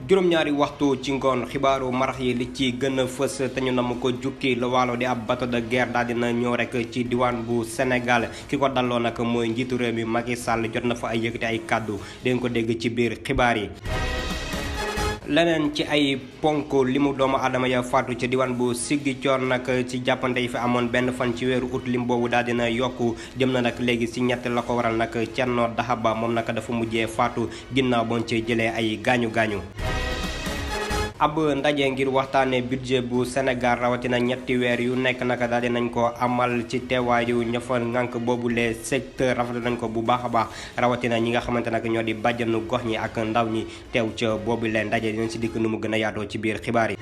juróom-ñaari waxtu ci ngoon xibaaru marax yi li ci gën a fës te ñu nam ko jukki la Waalo di ab bateau de guerre daal dina ñëw rek ci diwaan bu Sénégal ki ko dalloo nag mooy njiitu réew mi Macky Sall jot na fa ay yëkkati ay kàddu dinañ ko dégg ci biir xibaar yi. leneen ci ay ponk limu doomu aadama ya faatu ci diwaan bu Ziguinchor nag ci jàppante yi fi amoon benn fan ci weeru août lim boobu daal dina yokku jëm na nag léegi si ñett la ko waral nag Thierno Dahaba moom nag dafa mujjee faatu ginnaaw boon ci jëlee ay gaañu gaañu. ab ndaje ngir waxtaanee budget bu Sénégal rawatina ñetti weer yu nekk naka daal di nañ ko amal ci teewaayu ña fa ngànk boobule secteur rafetlu nañ ko bu baax a baax rawatina ñi nga xamante nag ñoo di bàjjanu gox ñi ak ndaw ñi teew ca boobule ndaje dinañ si dikk nu mu gën a yaatoo ci biir xibaar yi.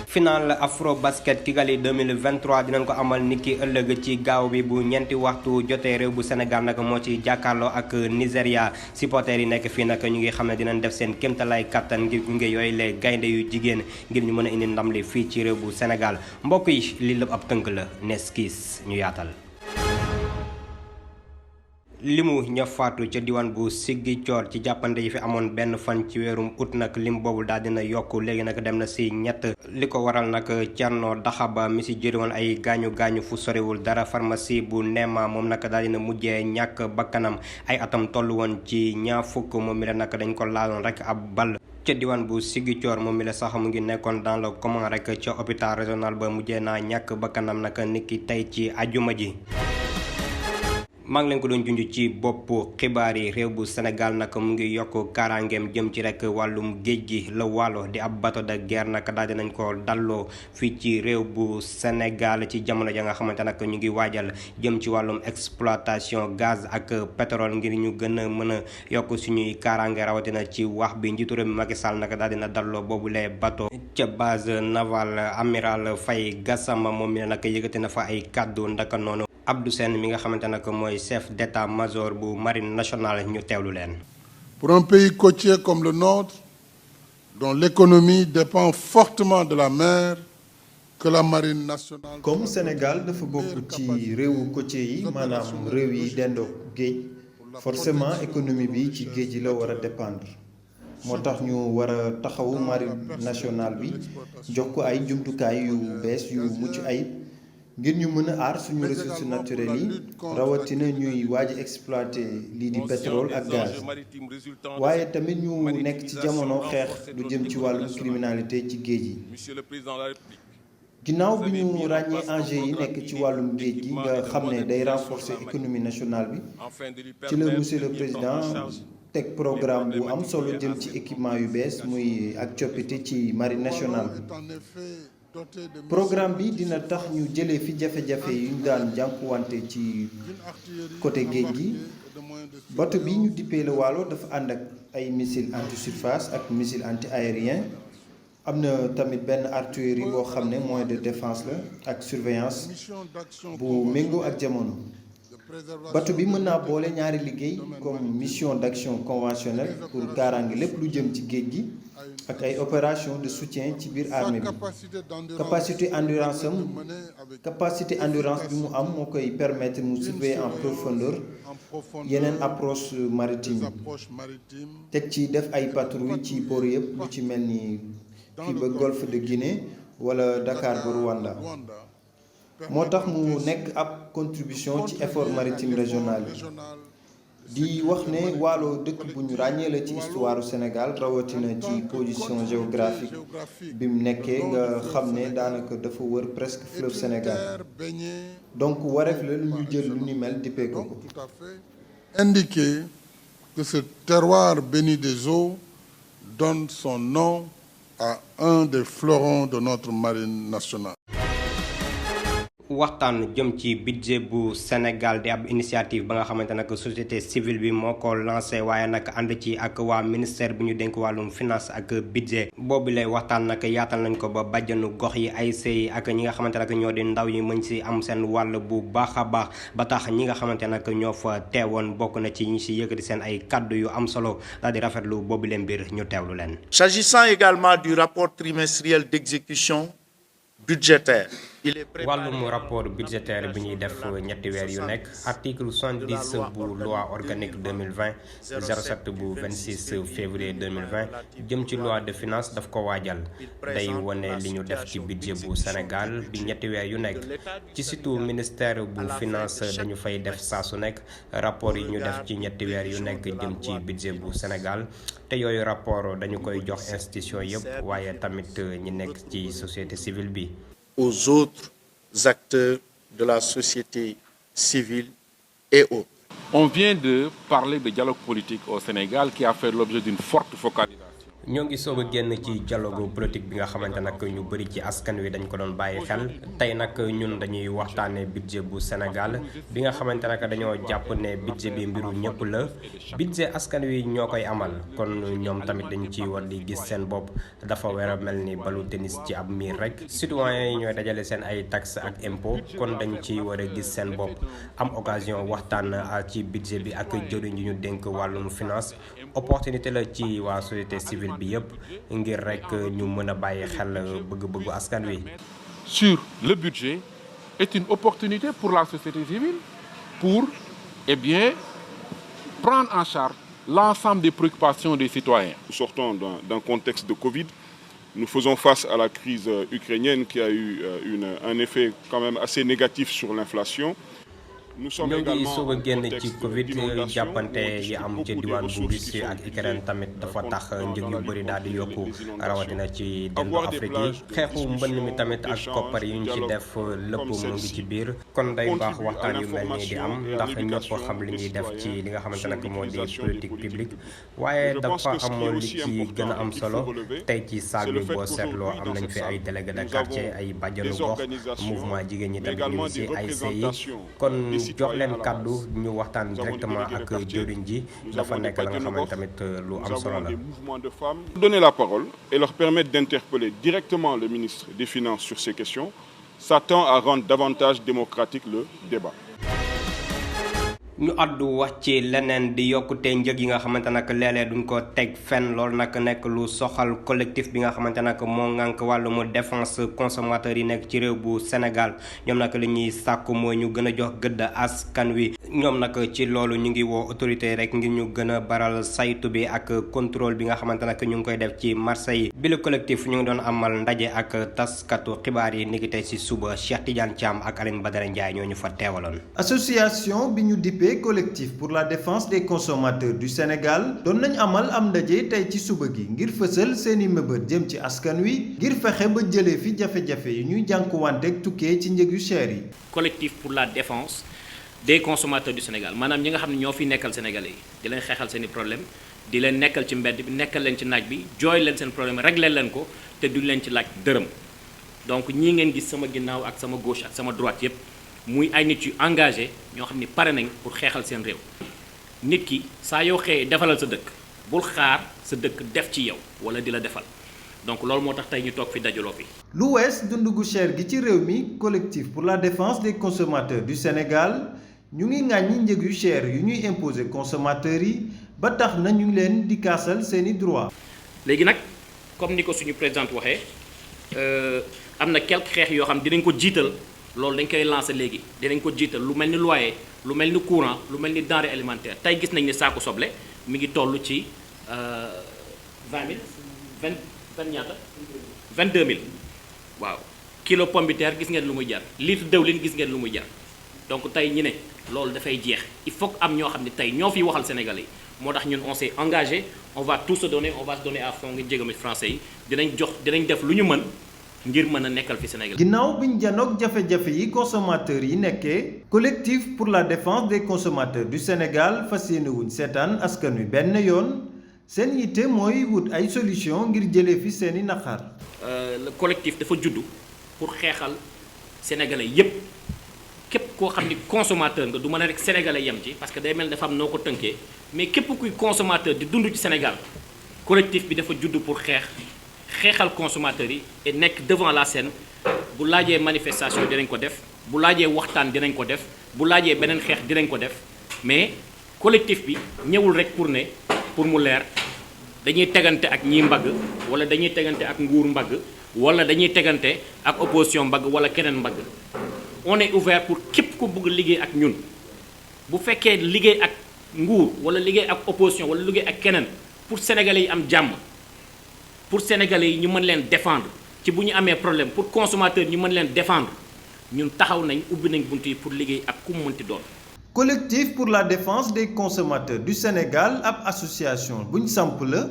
final afro basket Kigali 2023 dinañ ko amal niki ëllëg ci gaaw bi bu ñeenti waxtu jotee réew bu Sénégal nag moo ci jàkkaarloo ak Nigéria supporters yi nekk fii nag ñu ngi xam ne dinañ def seen kéemtalaay kattan ngir gunge yooyu les gaynde yu jigéen ngir ñu mën a indi ndam li fii ci réew bu Sénégal mbokk yi lii lépp ab tënk la nees kiis ñu yaatal. limu ña faatu ca diwaan bu Ziguinchor ci jàppante yi fi amoon benn fan ci weerum août nag lim boobu daal dina yokk léegi nag dem na si ñett li ko waral nag Thierno Dahaba mi si jëri woon ay gaañu gaañu fu soriwul dara pharmacie bu Néma moom nag daal dina mujjee ñàkk bakkanam ay atam toll woon ci ñaar fukk moom mi la nag dañ ko laaloon rek ab bal ca diwaan bu Ziguinchor moom mi la sax mu ngi nekkoon dans le coma rek ca hôpital régional ba mujjee naa ñàkk bakkanam nag niki tey ci ajuma ji. maa ngi leen ko doon junj ci bopp xibaar yi réew bu Sénégal nag mu ngi yokk kaaraangeem jëm ci rek wàllum géej gi la Waalo di ab bateau de guerre nag daal dinañ ko dalloo fii ci réew bu Sénégal ci jamono ja nga xamante nag ñu ngi waajal jëm ci wàllum exploitation gaz ak pétrole ngir ñu gën a mën a yokk suñuy kaaraange rawatina ci wax bi njiitu réew mi Macky Sall nag daal dina dalloo boobule bateau ca base navale amiral Faye Gassama moom mi nag yëkkati na fa ay kàddu ndaka noonu Abdou Sène mi nga xamante nag mooy chef d'état-major bu marine nationale ñu teewlu leen. Pour un pays côtier comme le nôtre, dont l'économie dépend fortement de la mer, que la marine nationale. Comme Sénégal dafa bokk ci réewu côtier yi maanaam réew yi dendoo géej forcément économie bi ci géej yi la war a dépendre moo tax ñu war a taxawu marine nationale bi jox ko ay jumtukaay yu bees yu mucc ayib. ngir ñu mën a aar suñu ressources naturelles yi rawatina ñuy waaj exploité lii di pétrole ak gaz waaye tamit ñu nekk ci jamono xeex lu jëm ci wàllum criminalité ci géej yi. ginnaaw bi ñu ràññee enjeux yi nekk ci wàllum géej gi nga xam ne day renforcer économie nationale bi ci la monsieur le président teg programme bu am solo jëm ci équipement yu bees muy ak coppite ci marine nationale bi. programme bi dina tax ñu jëlee fi jafe-jafe yu ñu daan jànkuwante ci côté géej gi bateau bi ñu dippee la Waalo dafa ànd ak ay missile anti-surface ak missile anti-aérien am na tamit benn artillerie boo xam ne moyen de défense la ak surveillance bu méngoo ak jamono. bateau bi mën naa boole ñaari liggéey comme mission d'action conventionnelle pour kaaraange lépp lu jëm ci géej gi ak ay opération de soutien ci biir armée bi capacité endurance bi mu am moo koy permettre mu surveiller en profondeur yeneen approche maritime teg ci def ay patrouille ci boor yëpp lu ci mel ni fii ba golfe de Guinée wala Dakar ba Rwanda moo tax mu nekk ab contribution ci effort maritime régional yi di wax ne Waalo dëkk bu ñu ràññee la ci histoire Sénégal rawatina ci position géographique bi mu nekkee nga xam ne daanaka dafa wër presque fleuve Sénégal donc wareef la lu ñu jël lu ni mel dippee ko. Indiquer que ce terroir béni des eaux donne son nom à un des fleurons de notre marine nationale. waxtaan jëm ci budget bu Sénégal di ab initiative ba nga xamante nag société civile bi moo ko lancé waaye nag ànd ci ak waa ministère bi ñu dénk wàllum finance ak budget boobu lay waxtaan nag yaatal nañ ko ba bàjjanu gox yi ay sëy ak ñi nga xamante nag ñoo di ndaw yi mën si am seen wàll bu baax a baax ba tax ñi nga xamante nag ñoo fa teewoon bokk na ci ñi si yëkkati seen ay kaddu yu am solo daal di rafetlu boobu leen mbir ñu teewlu leen. S'agissant également du rapport trimestriel d'exécution budgétaire wàllum rapport budgétaire bi ñuy def ñetti weer yu nekk article 70 bu loi organique 2020 07 bu 26 février 2020 jëm ci loi de finance daf ko waajal day wone li ñu def ci budget bu Sénégal bi ñetti weer yu nekk ci surtout ministère bu finance dañu fay def saa su nekk rapport yi ñu def ci ñetti weer yu nekk jëm ci budget bu Sénégal te yooyu rapport dañu koy jox institution yëpp waaye tamit ñi nekk ci société civile bi. Aux autres acteurs de la société civile et autres. On vient de parler de dialogue politique au Sénégal qui a fait l'objet d'une forte focalisation. ñoo ngi soog a génn ci dialogue politique bi nga xamante nag ñu bëri ci askan wi dañ ko doon bàyyi xel tey nag ñun dañuy waxtaanee budget bu Sénégal bi nga xamante nag dañoo jàpp ne budget bi mbiru ñëpp la budget askan wi ñoo koy amal kon ñoom tamit dañu ci war di gis seen bopp dafa war a mel ni balu tennis ci ab miir rek citoyens yi ñooy dajale seen ay taxes ak impôt kon dañu ci war a gis seen bopp am occasion waxtaan ci budget bi ak jëriñ yi ñu dénk wàllum finance opportunité la ci waa société civile bi yëpp ngir rek ñu mën a bàyyi xel bëgg-bëggu askan wi. Sur le budget est une opportunité pour la société civile pour prendre en charge l'ensemble des préoccupations des citoyens. Nous sortons d'un contexte de Covid. Nous faisons face à la crise ukrainienne qui a eu un effet quand même assez négatif sur l'inflation. ñoo ngi soog a génn ci Covid jàppante yi am ci diwaan bu Russie ak Ukraine tamit dafa tax njëg yu bëri daal di yokku rawatina ci dendu Afrique yi xeexu mbënn mi tamit ak koppar yi ñu ci def lépp mu ngi ci biir kon day baax waxtaan yu mel nii di am ndax ñëpp xam li ñuy def ci li nga xamante nag moo di politique publique waaye dafa am li ci gën a am solo tey ci salle bi boo seetloo am nañ fi ay délégué de quartier ay bàjjanu gox mouvement jigéen ñi tamit ñu ngi ci ASC yi kon jox leen kàddu ñu waxtaan directement ak jëriñ ji dafa nekk la nga xamante tamit lu am solo la. Donner la parole et leur permettre d'interpeller directement le ministre des Finances sur ces questions, ça tend à rendre davantage démocratique le débat. ñu àddu wax ci leneen di yokkute njëg yi nga xamante nag léeg-léeg duñ ko teg fenn loolu nag nekk lu soxal collectif bi nga xamante nag moo ngànk wàllum défense consommateur yi nekk ci réew bu Sénégal ñoom nag li ñuy sàkku mooy ñu gën a jox gëdd askan wi ñoom nag ci loolu ñu ngi woo autorité rek ngir ñu gën a baral saytu bi ak contrôle bi nga xamante nag ñu ngi koy def ci marché yi bi le collectif ñu ngi doon amal ndaje ak taskatu xibaar yi niki tey ci suba Cheikh Tidiane Thiam ak Aline Badara Ndiaye ñoo ñu fa teewaloon. association bi ñu dippee collectif pour la défense des consommateurs du Sénégal doon nañ amal am ndaje tey ci suba gi ngir fësal seeni mëbët jëm ci askan wi ngir fexe ba jëlee fi jafe-jafe yi ñuy jànkuwanteeg tukkee ci njëg yu cher yi. collectif pour la défense des consommateurs du Sénégal maanaam ñi nga xam ne ñoo fi nekkal sénégalais yi di leen xeexal seeni problème di leen nekkal ci mbedd bi nekkal leen ci naaj bi jooy leen seen problème régler leen ko te duñ leen ci laaj dërëm donc ñii ngeen gis sama ginnaaw ak sama gauche ak sama droite yépp muy ay nit yu engagé ñoo xam ne pare nañ pour xeexal seen réew nit ki saa yoo xëyee defalal sa dëkk bul xaar sa dëkk def ci yow wala di la defal donc loolu moo tax tey ñu toog fi dajaloo fi. lu wees dund gu cher gi ci réew mi collectif pour la défense des consommateurs du Sénégal ñu ngi ŋàññi njëg yu cher yu ñuy imposer consommateurs yi ba tax na ñu ngi leen di kaasal seeni droit. léegi nag comme ni ko suñu présidente waxee am na quelques xeex yoo xam dinañ ko jiital. loolu dañ koy lancer léegi dinañ ko jiital lu mel ni loyer lu mel ni courant lu mel ni denrée alimentaire tey gis nañ ne saako soble mi ngi toll ci 22 000 waaw kilo pomme de terre gis ngeen lu muy jar litre dëwlin gis ngeen lu muy jar donc tey ñi ne loolu dafay jeex il faut am ñoo xam ne tey ñoo fiy waxal Sénégalais yi moo tax ñun on s'est engagé on va tout se donner on va se donner à fond ngir jégalu français yi dinañ def lu ñu mën. ngir mën a nekkal fi Sénégal. ginnaaw bi ñu janoog jafe-jafe yi consommateurs yi nekkee collectif pour la défense des consommateurs du Sénégal fas yéene wuñ seetaan askan wi benn yoon seen yitte mooy wut ay solution ngir jëlee fi seeni naqar. le collectif dafa juddu pour xeexal sénégalais yépp képp koo xam ni consommateur nga du mën a rek sénégalais yem ci parce que day mel dafa am noo ko tënkee mais képp kuy consommateur di dund ci Sénégal collectif bi dafa juddu pour xeexal consommateurs yi et nekk devant la scène bu laajee manifestation dinañ ko def bu laajee waxtaan dinañ ko def bu laajee beneen xeex dinañ ko def mais collectif bi ñëwul rek pour mu leer dañuy tegante ak ñii mbagg wala dañuy tegante ak nguur mbagg wala dañuy tegante ak opposition mbagg wala keneen mbagg. On est ouvert pour képp ku bëgg liggéey ak ñun bu fekkee liggéey ak nguur wala liggéey ak opposition wala liggéey ak keneen pour sénégalais yi am jàmm pour sénégalais yi ñu mën leen défendre ci bu ñu amee problème pour consommateur ñu mën leen défendre ñun taxaw nañ ubbi nañ bunt yi pour liggéey ak ku mu mënti doon. Collectif pour la défense des consommateurs du Sénégal ab association buñ samp la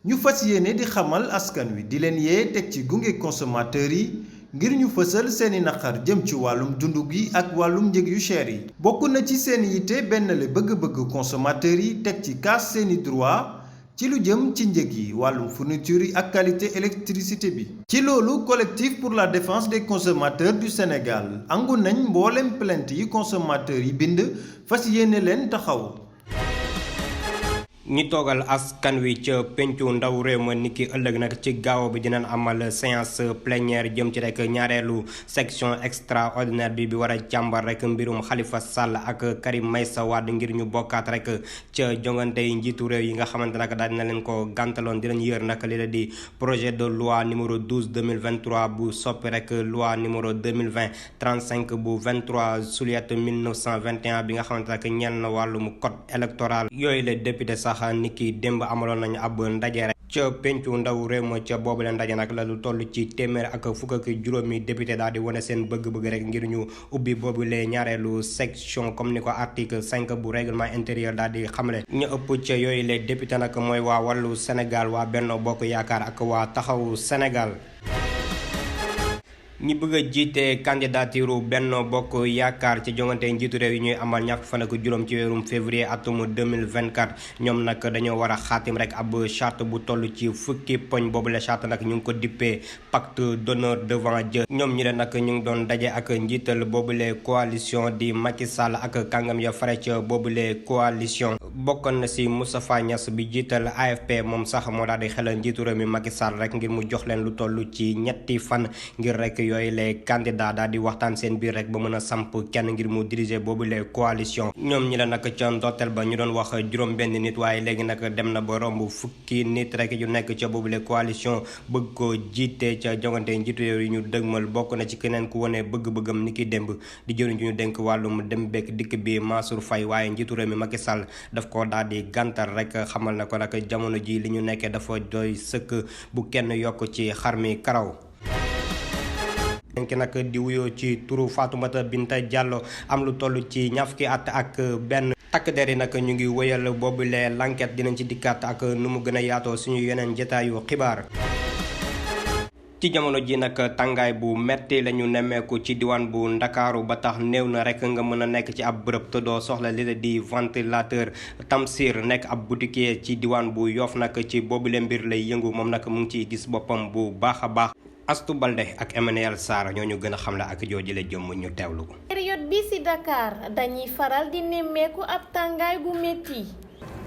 ñu fas yéene di xamal askan wi di leen yee teg ci gunge consommateurs yi ngir ñu fësal seeni naqar jëm ci wàllum dundu gi ak wàllum njëg yu cher yi. bokk na ci seen yitte benn la bëgg-bëgg consommateurs yi teg ci kaas seeni droit ci lu jëm ci njëg yi wàllum fourniture yi ak qualité électricité bi. ci loolu collectif pour la défense des consommateurs du Sénégal angu nañ mboolem plainte yi consommateurs yi bind fas yéene leen taxaw. ñi toogal askan wi ca pencu ndaw réew ma niki ëllëg nag ci gaaw bi dinañ amal séance plénière jëm ci rek ñaareelu section extraordinaire bi war a càmbar rek mbirum Khalifa Sall ak Karim Meïssa Wade ngir ñu bokkaat rek ca jongante yi njiitu réew yi nga xamante nag daal dina leen ko gàntaloon dinañ yër nag li la di projet de loi numéro 12 2023 bu soppi rek loi numéro 2020 35 bu 23 juillet 1921 bi nga xamante nag ñeel na wàllum code électoral yooyu la député sax niki démb amaloon nañu ab ndaje rek ca pencu ndaw réew ma ca boobu leen ndaje nag la lu toll ci téeméer ak fukk ak juróomi député daal di wane seen bëgg-bëgg rek ngir ñu ubbi boobu lee ñaareelu section comme ni ko article 5 bu règlement intérieur daal di xamle ñu ëpp ca yooyu les député nag mooy waa wàllu Sénégal waa Benno Bokk Yaakaar ak waa Taxawu Sénégal. ñi bëgg a jiite candidature Benno Bokk Yaakaar ci jongante njiitu réew yi ñuy amal ñaar fan ak juróom ci weerum février atum 2024 ñoom nag dañoo war a xaatim rek ab charte bu toll ci fukki poñ boobu la charte nag ñu ngi ko dippee pacte d'honneur devant Dieu ñoom ñi leen nag ñu ngi doon daje ak njiital boobule coalition di Macky Sall ak kàngam ya fare ca boobule coalition bokkoon na si Moustapha Niass bi jiital AFP moom sax moo daal di xelal njiitu réew mi Macky Sall rek ngir mu jox leen lu toll ci ñetti fan ngir rek yooyu les candidats daal di waxtaan seen biir rek ba mën a samp kenn ngir mu diriger boobu les coalition ñoom ñi la nag ca ndorteel ba ñu doon wax juróom benn nit waaye léegi nag dem na ba romb fukki nit rek yu nekk ca boobu les coalition bëgg ko jiite ca jongante njiitu réew yi ñu dëgmal bokk na ci keneen ku wane bëgg-bëggam ni ki démb di jëriñ ñu dénk wàllum dem bekk dikk bi Mansour Faye waaye njiitu réew mi Macky Sall daf ko daal di gàntal rek xamal na ko nag jamono ji li ñu nekkee dafa doy sëkk bu kenn yokk ci xar mi karaw ki nag di wuyoo ci turu Fatoumata Binta Diallo am lu toll ci ñaar fukki at ak benn takk der yi nag ñu ngi wëyal boobule l'enquête dinañ ci dikkaat ak nu mu gën a yaatoo suñu yeneen jotaayu xibaar. ci jamono ji nag tàngaay bu metti lañu nemmeeku ci diwaan bu Ndakaaru ba tax néew na rek nga mën a nekk ci ab bërëb te doo soxla li la di ventilateur. Tamsir nekk ab boutiquier ci diwaan bu Yoff nag ci boobule mbir lay yëngu moom nag mu ngi ciy gis boppam bu baax a baax. Astou Balde ak Emmanuel Sarr ñoo ñu gën a xam la ak jooju la jëmm ñu teewlu ko. période bi ci Dakar dañuy faral di nemmeeku ab tàngaay gu métti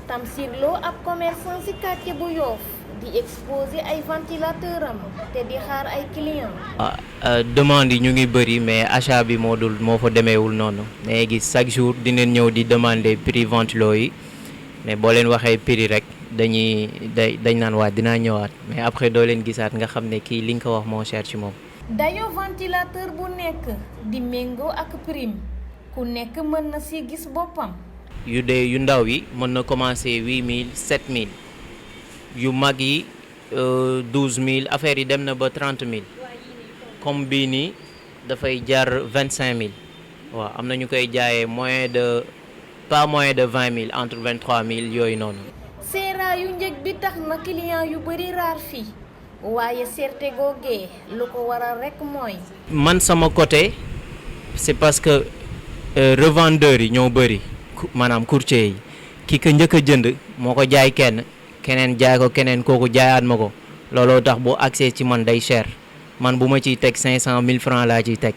Tamsir Lo ab commerçant ci quartier bu Yoff di exposer ay ventilateur am te di xaar ay clients. demande yi ñu ngi bëri mais achat bi moo fa demeewul noonu mais gis chaque jour dinañ ñëw di demander prix ventilo yi mais boo leen waxee prix rek. dañ naan waat dinaa ñëwaat mais après doo leen gisaat nga xam ne kii li nga ko wax moo cher ci moom. dayo ventilateur bu nekk di méngoo ak prime ku nekk mën na ci gis boppam. yu ndaw yi mën na commencer 8000 7000 yu mag yi 12000 affaire yi dem na ba 30000 comme bii nii dafay jar 25000 waaw am na ñu koy jaayee pas moins de 20000 entre 23000 yooyu noonu. seeraa yu njëg bi tax na client yu bari raar fii waaye seerte googee lu ko waral rekk mooy. man sama côté c'est parce que revendeurs yi ñoo bari maanaam courtier yi ki ko njëkk a jënd moo ko jaay keneen jaay ko keneen kooku jaayaat ma ko looloo tax bu accès ci man day cher man bu ma ciy teg 500 000 francs laa ciy teg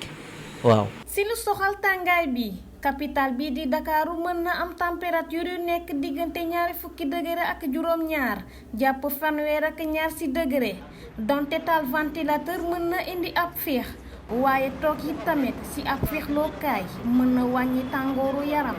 waaw. si lu soxal tàngaay bi. capital bii di Dakaaru mën na am température yu nekk diggante ñaari fukki degré ak juróom-ñaar jàpp fanweer ak ñaar ci degré donte taal ventilateur mën na indi ab féex waaye toog yi tamit ci ab féexlookaay mën na wàññi tàngooru yaram.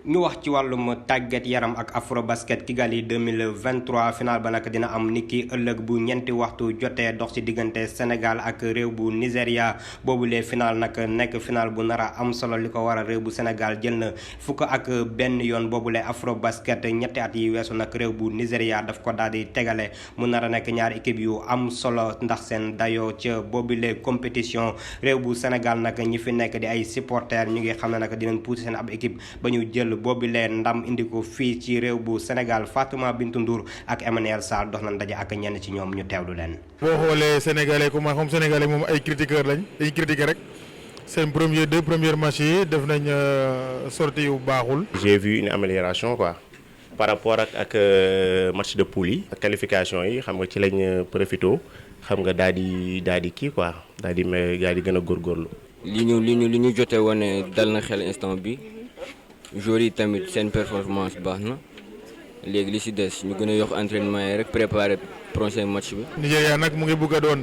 ñu wax ci wàllum tàggat yaram ak Afrobasket Kigali 2023 final ba nag dina am niki ëllëg bu ñeenti waxtu jotee dox ci diggante Sénégal ak réew bu Nigéria boobulee final nag nekk final bu nar a am solo li ko waral réew bu Sénégal jël na fukk ak benn yoon boobulee Afrobasket ñetti at yi weesu nag réew bu Nigéria daf ko daal di tegale mu nar a nekk ñaari équipe yu am solo ndax seen dayoo ca boobulee compétition réew bu Sénégal nag ñi fi nekk di ay supporters ñu ngi xam ne nag dinañ pousser seen ab équipe ba ñu jël boobu leen ndam indi ko fii ci réew bu Sénégal. Fatouma Bintou Ndour ak Emmanuel Sarr dox nañ ndaje ak ñenn ci ñoom ñu teewlu leen. boo xoolee sénégalais comme sénégalais moom ay critiqueurs lañ dañuy critiquer rek seen deux premiers matchs yi def nañ sortie yu baaxul. J'ai vu une amélioration quoi par rapport ak match de poule yi. ak qualification yi xam nga ci lañ profité xam nga daal di kii quoi daal di gën a góorgóorlu. li ñu jotee wane dal na xel instant bi. joueurs yi tamit seen performance baax na léegi li ci des ñu gën a yokk entraînement yi rek préparer prochain match bi. Nigéria nag mu ngi bëgg a doon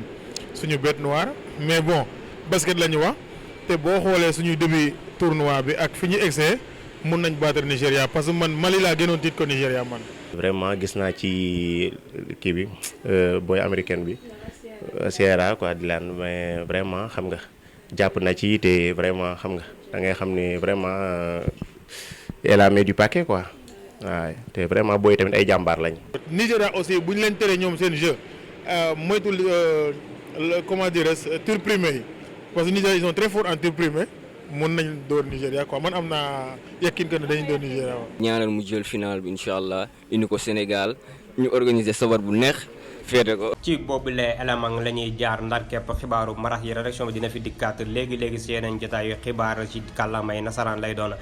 suñu bête noire mais bon basket la ñu wax te boo xoolee suñu début tournoi bi ak fi ñu egsee mun nañ battre Nigéria parce que man Mali laa gënoon tiit ko Nigéria man. vraiment gis naa ci kii bi booy américaine bi Sierra quoi di laan mais vraiment xam nga jàpp na ci te vraiment xam nga da ngay xam ne vraiment. Elle a mis du paquet quoi waaw te vraiment booy tamit ay jàmbaar lañ. Nigéria aussi bu ñu leen teree ñoom seen jeu moytul comment dirais-je tir primé yi parce que Nigéria ils sont très forts en tir primé mun nañ door Nigéria quoi man am naa yaqin que ne dañuy door Nigéria waaw. ñaanal mu jël final bi incha allah indi ko Sénégal ñu organiser sabar bu neex féete ko. ci boobule élément la ñuy jaar ndar képp xibaaru marax yi rédaction bi dina fi dikkaat léegi si yeneen jotaayu xibaar ci kàllaamay nasaraan lay doon.